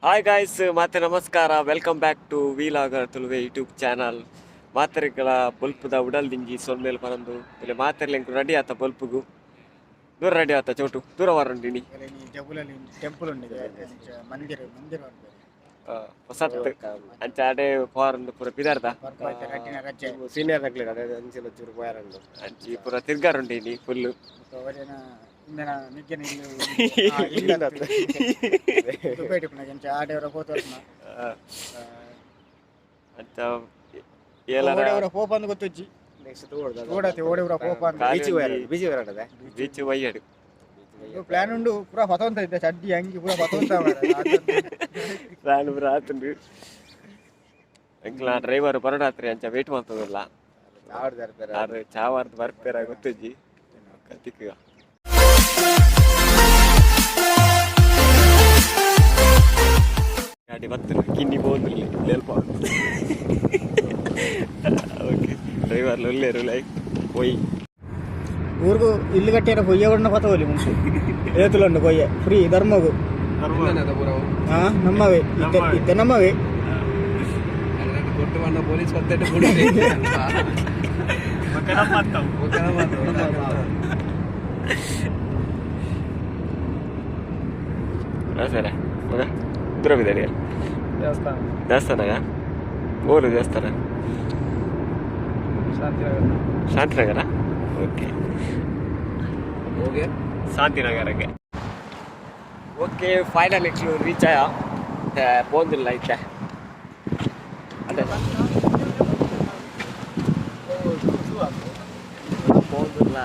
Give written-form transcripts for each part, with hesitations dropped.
Hi guys, ಮತ್ತೆ ನಮಸ್ಕಾರ. Welcome back to vlogger ತುಳುವೆ ಯೂಟ್ಯೂಬ್ ಚಾನಲ್. ಮಾತೆರೆಗ್ಲ ಬೊಲ್ಪುದ ಉಡಲ್ ದಿಂಜಿ ಸೊಲ್ಮೆಲ್ ಪನೊಂದು ಇಲ್ಲಿ ಮಾತೆರ್ಲ ಎಂಕು ರೆಡಿ ಆತ. ಬೊಲ್ಪುಗು ದೂರ ರೆಡಿ ಆತ. ಚೋಟು ದೂರ ವಾರಂಡಿನಿ. ಜಬುಲಲ್ಲಿ ಟೆಂಪಲ್ ಉಂಡು, ಮಂದಿರ ಮಂದಿರ ಉಂಟು. ಹೊಸತ್ ಅಂಚ ಅಡೆ ಪೋರಂದು ಪೂರ ಪಿದಾರ್ದ. ರಡ್ಡಿನ ರಜೆ. ಸೀನಿಯರ್ ನಕ್ಲೆಗ್ ಅದೇ ಅಂಚಿನ ಚೂರು ಪೋಯರಂಡು. ಅಂಚಿ ಪೂರ ತಿರ್ಗಾರುಂಡಿನಿ ಫುಲ್. ಬೊಕ್ಕ ಒರಿಯನ ಇಂದನ ನಿಗ್ಗೆನ ಇಲ್ಲಿ ದುಬೈಡ್ ಇಪ್ಪುನಗ ಇಂಚ ಆಡೆವರ ಪೋತುವರ್ನ. ಅಂಚ ಏಲರ. ಓಡೆವರ ಪೋಪಂದು ಗೊತ್ತುಜ್ಜಿ. ನೆಕ್ಸ್ಟ್ ತೋಡ್ದ. ತೋಡತೆ ಓಡೆವರ ಪೋಪಂದು. ಬೀಚ್ ಹೋಯರಂಡು, ಬೀಚ್ ಹೋಯರಂಡದೆ. ಬೀಚ್ ವಯ್ಯಡು. ಪ್ಲಾನ್ ಉಂಡು, ಪೂರ ಪತೊಂತ ಇದ್ದೆ, ಚಡ್ಡಿ ಅಂಗಿ ಪೂರ ಪತೊಂತ. ಪ್ಲಾನ್ ಪೂರ ಆತುಂಡು. ಎಂಕ್ಲ ಡ್ರೈವರ್ ಬರೋಡಾತ್ರಿ, ಅಂಚ ವೇಟ್ ಮಾಡ್ತದಲ್ಲ. ಆರು ಚಾವಾರ್ದು ಬರ್ಪೇರ ಗೊತ್ತುಜ್ಜಿ ತಿಕ್ಕ. ಗಾಡಿ ಬತ್ತಲು ಕಿನ್ನಿ ಬೋಂದು ಲೇಲ್ಪ. ಓಕೆ, ಡ್ರೈವರ್ ಒಲ್ಲೇರು ಲೈಕ್ ಪೋಯಿ. ಊರ್ಗು ಇಲ್ಲು ಕಟ್ಟಿಯರ ಪೊಯ್ಯ ಉಂಡ ಪತೋಲಿ ಮುಂಚೆ ಏತುಲುಂಡು ಪೊಯ್ಯ ಫ್ರೀ ಧರ್ಮಗು. ಹಾ, ನಮ್ಮವೇ ಇತ್ತೆ ಇತ್ತೆ ನಮ್ಮವೇ. ಕೊಟ್ಟು ಬಣ್ಣ ಪೊಲೀಸ್ ಪತ್ತೆಟ್ಟು. ಸರ ಮಗ ದೂರ ಬಿದ್ದಾಡಿ. ದೇವಸ್ಥಾನ. ದೇವಸ್ಥಾನ ಊರು ದೇವಸ್ಥಾನ. ಶಾಂತಿನಗರ. ಶಾಂತಿನಗರ, ಓಕೆ. ಹೋಗಿ. ಶಾಂತಿನಗರಕ್ಕೆ. ಓಕೆ, ಫೈನಲ್ ಎಂಕ್ಲು ರೀಚ್ ಆಯ. ಪೋಂದಿಲ್ಲ ಇತ್ತೆ ಅದೇ ಪೋಂದಿಲ್ಲ.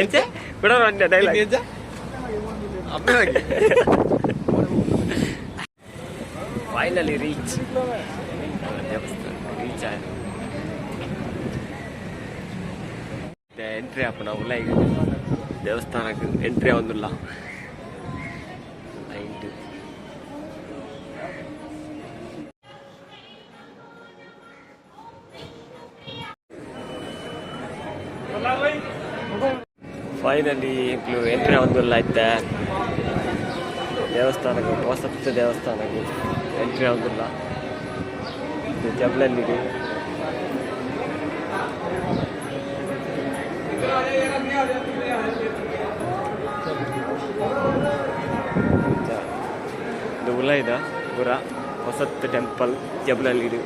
ಎಂಚೆ ಕೂಡ ಡೈಲಾಗ್. ಫೈನಲಿ ರೀಚ್, ದೇವಸ್ಥಾನ ರೀಚ್ ಆಯ. ಎಂಟ್ರಿ ಆಪುನ ಉಲೈ ದೇವಸ್ಥಾನಕ್ಕೆ ಎಂಟ್ರಿ ಆವೊಂದುಲ್ಲ ಲೈನ್. ಫೈನಲಿ ಎಂಕ್ಲು ಎಂಟ್ರಿ ಆವೊಂದುಲ್ಲ ಇತ್ತೆ ದೇವಸ್ಥಾನಕ್ಕೆ. ಹೊಸತ್ ದೇವಸ್ಥಾನಕ್ಕೆ ಎಂಟ್ರಿ ಆವೊಂದುಲ್ಲ. ಇದು ಜಬ್ಲಲ್ಲಿಗೆ. ಇದು ಉಲೈದ ಪೂರ ಹೊಸತ್ ಟೆಂಪಲ್ ಜಬ್ಲಲ್ಲಿಡು.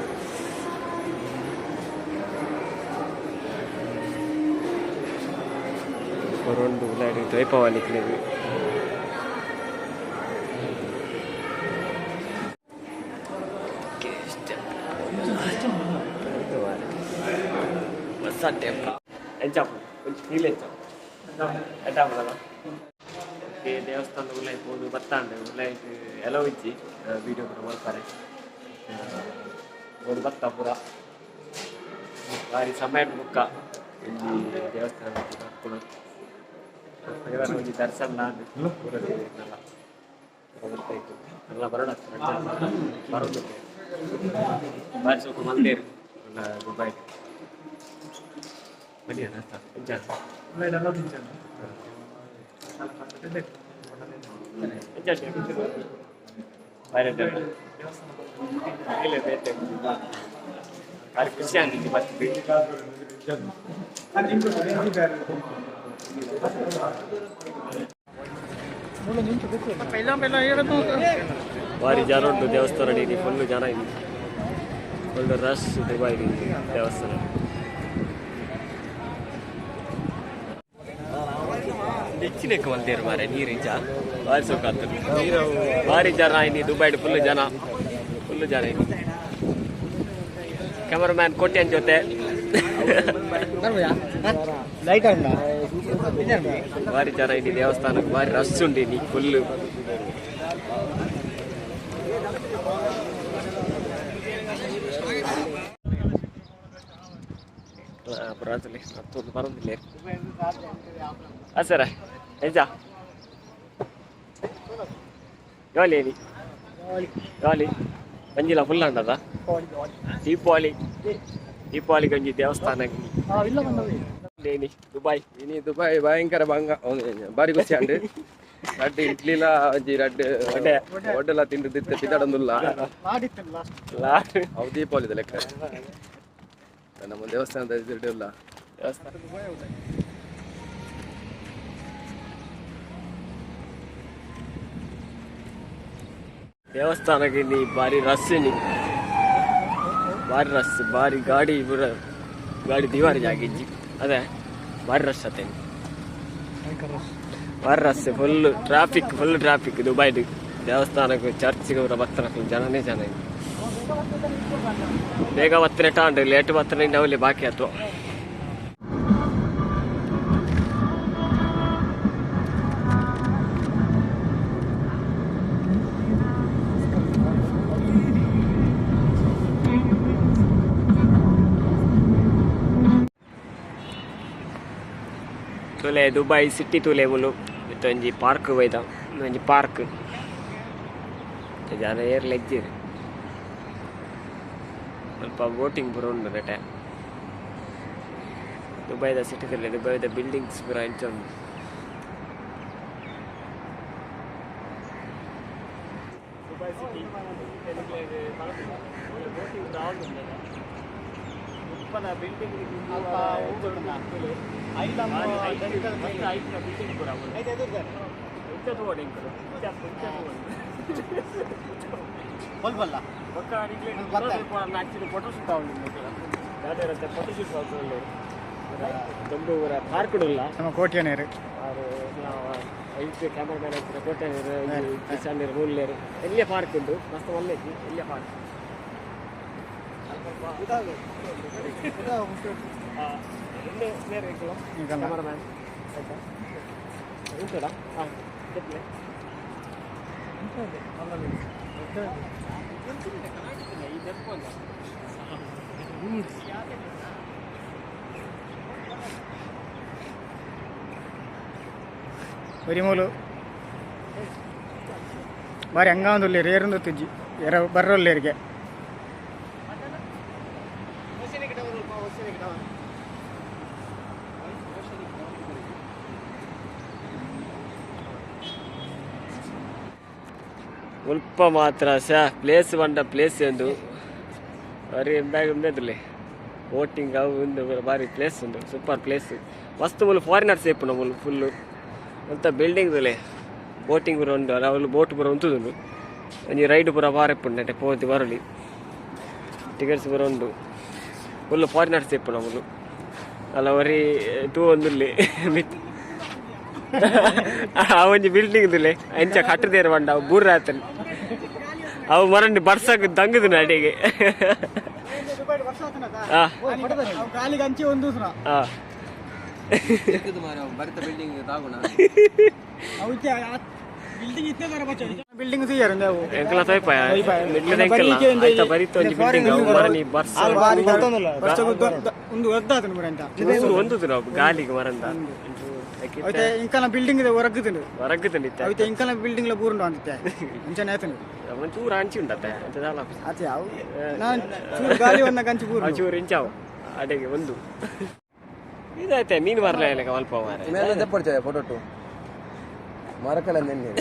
ಪೊರೊಂಡು ಉಲೈಡ್ ದ್ವೈಪವಾನಿಕ್ಲೆಗ್. ಹೊಸ ಟೆಂಪಲ್ ಎಂಚ ಒಂಜಿ ಫೀಲ್ ಎಂಚ ಎಡ್ಡ ಆಪುಂಡಲ್ಲ? ಓಕೆ, ದೇವಸ್ಥಾನದ ಉಲೈ ಪೋದು ಬತ್ತಾಂಡ್. ಉಲೈಟ್ ಎಲೋ ಇಜ್ಜಿ ವೀಡಿಯೋ ಪೂರ ಮಲ್ಪರೆ. ಪೋದು ಬತ್ತ ಪೂರ ಬಾರಿ ಸಮಯ ಬುಕ್ಕ ಒಂಜಿ ದೇವಸ್ಥಾನ ಬರ್ಪುನ ಒಂಜಿ ದರ್ಶನ ಆಂಡ್ ಪೂರ ದೇವೆರ್ನಲ ಗೊತ್ತಾಯ್ತು. ಎಲ್ಲ ಬರೋಣ ಬರೋದು. ಬಾರಿ ಸೋಕು ಮಲ್ದೇರು ದುಬೈ. ಬನ್ನಿ ಅಣ್ಣ, ಎಂಚ? ಎಂಚ ಬಾರಿ ಇಲ್ಲ ಬೇತೆ. ಬಾರಿ ಖುಷಿ ಆಗಿದೆ ಬರ್ತದೆ. ಭಾರಿ ಜನ ಉಂಟು ದೇವಸ್ಥಾನ. ಇಲ್ಲಿ ಫುಲ್ ಜನ ಇದೆ, ಫುಲ್ ರಶ್ ದುಬೈ ದೇವಸ್ಥಾನ. ಹೆಚ್ಚಿನಕ್ಕೆ ಮಲ್ತೇರು ಮಾರೆ ನೀರು ಇಂಚ ಭಾರಿ ಸುಖ ಆಗ್ತದೆ. ಭಾರಿ ಜನ ಇನಿ ದುಬೈಡ್, ಫುಲ್ ಜನ, ಫುಲ್ ಜನ ಇನಿ. ಕ್ಯಾಮರಾಮ್ಯಾನ್ ಕೋಟ್ಯನ್ ಜೊತೆ. ಲೈಟ್ ಉಂಡ. ಭಾರಿ ಜನ ಇನಿ ದೇವಸ್ಥಾನಕ್ಕೆ, ಭಾರಿ ರಶ್ ಉಂಟು ಇನಿ ಫುಲ್. ಬರೋದಿಲ್ಲ, ಮತ್ತೊಂದು ಬರೋದಿಲ್ಲ. ಹಾಂ ಸರ, ಎಂಚ ಜಾಲಿ ಏನಿ ಜಾಲಿ ಬಂಜಿಲ ಫುಲ್ ಅಂಡದ. ದೀಪಾವಳಿ ದೀಪಾವಳಿಗೆ ಒಂಜಿ ದೇವಸ್ಥಾನ ಏನಿ ದುಬೈ. ಇನಿ ದುಬೈ ಭಯಂಕರ ಬಂಗ, ಬಾರಿ ಖುಷಿ ಅಂಡ್. ರಡ್ಡ್ ಇಡ್ಲಿಲ ಒಂಜಿ ರಡ್ಡ್ ವಡೆಲ ತಿಂದು ದಿತ್ತೆ ಪಿದಾಡೊಂದುಲ್ಲ. ಅವು ದೀಪಾವಳಿದ ಲೆಕ್ಕ. ನಮ್ಮ ದೇವಸ್ಥಾನದ ಎದುರುಡೆ ಉಲ್ಲ. ದೇವಸ್ಥಾನಕ್ಕೆ ಇಲ್ಲಿ ಭಾರಿ ರಸ್ ಇಲ್ಲಿ, ಭಾರಿ ರಸ್, ಭಾರಿ ಗಾಡಿ ಪೂರ ಗಾಡಿ ದಿವಾರಿ ಜಾಗಿಜ್ಜಿ. ಅದೇ ಭಾರಿ ರಶ್ ಅತ್ತೆ, ಭಾರಿ rush, full traffic, full traffic ದುಬೈದು. ದೇವಸ್ಥಾನಕ್ಕೆ ಚರ್ಚ್ಗೆ ಪೂರ ಬತ್ತನಕ್ಕೆ ಜನನೇ ಜನ ಇಲ್ಲಿ. ಬೇಗ ಬತ್ತನೆ ಟಾಂಡ್ ಲೇಟ್ ಬತ್ತನೆ ಅವಲ್ಲಿ ಬಾಕಿ ಆಯ್ತು. ತೂಲೆ ದುಬೈ ಸಿಟಿ ತೂಲೆ ಮುಲು ಒಂಜಿ ಪಾರ್ಕ್ ಬೈದ, ಒಂಜಿ ಪಾರ್ಕ್ ಜನ ಏರ್ಲ ಇಜ್ಜೆರ್. ಸ್ವಲ್ಪ ಬೋಟಿಂಗ್ ಪೂರ ಉಂಡು ನೆಟೆ. ದುಬೈದ ಸಿಟಿ ತೂಲೆ, ದುಬೈದ ಬಿಲ್ಡಿಂಗ್ಸ್ ಪೂರ ಇಂಚ ಉಂಡು. Dubai city boating building park ಉಲ್ಲ. ನಮ್ಮ ಕೋಟ್ಯನೇರು ಐದು ಕ್ಯಾಮರಾಮ್ಯಾನ್ ಆಗ್ತಾರೆ, ಕೋಟೆ ಕಿಸಾನ್ ಮೂಲ್ಲೇರು ಎಲ್ಲಿಯ ಪಾರ್ಕ್ ಉಂಟು, ಮಸ್ತ್ ಒಳ್ಳೆ ಎಲ್ಲಿಯ ಪಾರ್ಕ್. ಕ್ಯಾಮರಾಮ್ಯಾನ್ ಆಯ್ತಾ ಉಂಟಾ? ಹಾಂ, చెప్లే. ಒರಿ ಮೂಲು ಬಾರಿ ಹಂಗಾಂದುಲ್ಲೇರು ಏರುಂದು ತುಜ್ಜಿ ಎರ ಬರ್ರೊಲ್ಲೇರಿಗೆ. ಮುಲ್ಪ ಮಾತ್ರ ಸ ಪ್ಲೇಸ್ ಬಂಡ ಪ್ಲೇಸ್ ಎಂದು ಬಾರಿ ಬ್ಯಾಗ್ ಉಂದೆದುಲೆ ಬೋಟಿಂಗ್ ಅವು ಉಂದು ಪೂರ ಬಾರಿ ಪ್ಲೇಸ್ ಉಂದು, ಸೂಪರ್ ಪ್ಲೇಸ್. ಮಸ್ತ್ ಮುಲು ಫಾರಿನರ್ಸ್ ಇಪ್ಪುನ ಮುಲು ಫುಲ್ಲು ಅಂತ ಬಿಲ್ಡಿಂಗ್ ತುಲೆ. ಬೋಟಿಂಗ್ ಪೂರ ಉಂಡು, ಅಲ್ಲ ಬೋಟ್ ಪೂರ ಉಂತುದುಂಡು. ಒಂಜಿ ರೈಡ್ ಪೂರ ಬಾರಿ ಇಪ್ಪುಂಡು ನೆಟೆ ಪೋದು ಬರಲಿ, ಟಿಕೆಟ್ಸ್ ಪೂರ ಉಂಡು. ಫುಲ್ಲು ಫಾರಿನರ್ಸ್ ಇಪ್ಪುನ ಮುಲು. ಅಲ್ಲ ಒರಿ ತೂ ಒಂದುಲ್ಲಿ ಮಿತ್ ಆ ಒಂಜಿ ಬಿಲ್ಡಿಂಗ್ ತುಲೆ ಅಂಚ ಕಟ್ಟದೇರು ಬಂಡ ಅವು ಬೂರ ಆತನ್ ಅವು ಮರಂಡಿ ಬರ್ಸಕ್ ದಂಗದು ಅಡಿಗೆ. ಗಾಲಿಗೆ ಹಂಚಿ ಒಂದು ಆ ಬರಿತ ಬಿಲ್ಡಿಂಗ್ ತಾಗುಣ. ಬಿಲ್ಡಿಂಗ್ ಇತ್ತೇ ಬಿಲ್ಡಿಂಗ್ ತೂಯರು ಅವು. ಎಂಕಲ ತೋಯ್ಪಾಯ ಮಿಡ್ಲ್ ಎಂಕಲ ಆಯ್ತಾ ಬರಿತ ಒಂಜಿ ಬಿಲ್ಡಿಂಗ್ ಅವು ಮರನಿ ಬರ್ಸ ಒಂದು ಒದ್ದಾತನು ಪೂರ ಅಂತ. ಒಂದು ದಿನ ಗಾಲಿಗೆ ಮರಂದ. ಐತೆ ಇಂಕಲ ಬಿಲ್ಡಿಂಗ್ ಇದೆ ಹೊರಗುತ್ತುಂಡು. ಹೊರಗುತ್ತುಂಡು. ಐತೆ ಇಂಕಲ ಬಿಲ್ಡಿಂಗ್ ಲ ಬೂರುಂಡು ಅಂತೆ ಅಂಚನೆ ಆತನು. ಒಂಚೂರು ಅಂಚಿ ಉಂಡತ್ತೆ ಅಂತ ದಾಲ. ಆತೆ ಅವು ನಾನು ಚೂರು ಗಾಲಿ ಒನ್ನ ಕಂಚಿ ಬೂರು. ಚೂರು ಇಂಚಾವು ಅಡೆಗೆ ಒಂದು ಇದಾಯ್ತೆ ಮೀನು ಬರಲೇ ಇಲ್ಲ ಅಲ್ಪ ಮಾರೆ. ಮೇಲೆ ದಪ್ಪಡ್ಚ ಫೋಟೋ ಟು ಮರಕಲ ನೆನ್ನೆ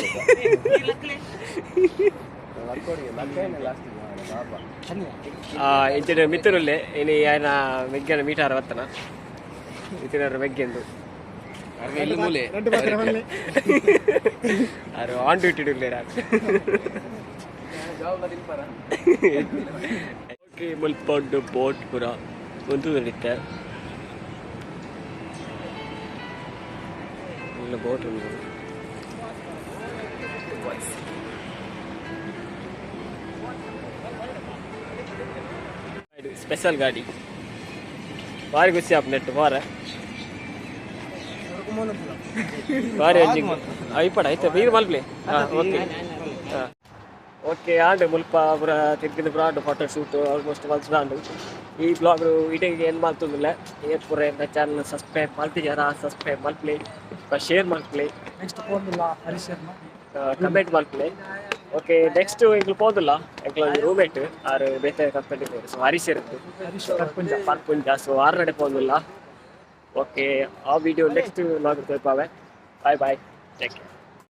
ಇಂಚಿನ ಮಿತ್ತನುಲ್ಲೆ ಇನಿ ಆಯ್ನ ಮೆಗ್ಗನ ಮೀಟಾರ ಬತ್ತನ ಮಿತ್ತಿನರ ಮೆಗ್ಗೆಂದು. ಮೂಲೆ ರಡ್ಡು ಪತ್ರ ಮಲ್ಲೆ. ಆರು ಆನ್ ಡ್ಯೂಟಿ ಇಡ್ಲೇರ. ಓಕೆ, ಮುಲ್ಪ ಉಂಡು ಬೋಟ್ ಪೂರ ಒಂದು ನಡೀತೆ. ಇಲ್ಲ ಬೋಟ್ ಉಂಟು. ಸ್ಪೆಷಲ್ ಗಾಡಿ ಬಾರಿ ಖುಷಿ ಆಪ್ ನೆಟ್ ಬಾರ ಬಾರಿ ಐಪಡ ಐತೆ ಬೀರ್ ಮಲ್ಪ್ಲೆ. ಓಕೆ ಓಕೆ ಆಂಡ್ ಮುಲ್ಪ ಪೂರ ತಿರ್ಗಿದ ಪೂರ ಆಂಡ್ ಫೋಟೋ ಶೂಟ್ ಆಲ್ಮೋಸ್ಟ್ ಮಲ್ಸ್ದಾಂಡ್. ಈ ಬ್ಲಾಗ್ ಇಡೀ ಏನು ಮಾಡ್ತಂದಿಲ್ಲ ಏತ್ ಪೂರ ಎನ್ನ ಚಾನಲ್ ಸಬ್ಸ್ಕ್ರೈಬ್ ಮಲ್ತಿಜಾರ ಸಬ್ಸ್ಕ್ರೈಬ್ ಮಲ್ಪ್ಲೆ, ಶೇರ್ ಮಲ್ಪ್ಲೆ. ನೆಕ್ಸ್ಟ್ ಪೋಂದುಲ್ಲ ಹರೀಶ್ ಶರ್ಮಾ. ಕಮೆಂಟ್ ಮಲ್ಪ್ಲೆ. ಓಕೆ, ನೆಕ್ಸ್ಟ್ ಎಂಕ್ಲು ಪೋದುಲ್ಲ, ಎಂಕ್ಲ ಒಂಜಿ ರೂಮೇಟ್ ಆರ್ ಬೇತೆ ಕಂಪನಿ ಸೊ ಹರೀಶ್ ಇರುತ್ತೆ. ಹರೀಶ್ ಪರ್ಪುಂಜ. ಪರ್ಪುಂಜ. ಸೊ ಆರ್ ನಡೆ ಪೋದುಲ್ಲ. ಓಕೆ, ಆ ವಿಡಿಯೋ ನೆಕ್ಸ್ಟ್ ವ್ಲಾಗ್ ತೋರ್ಪಾವೆ. Bye bye, take care.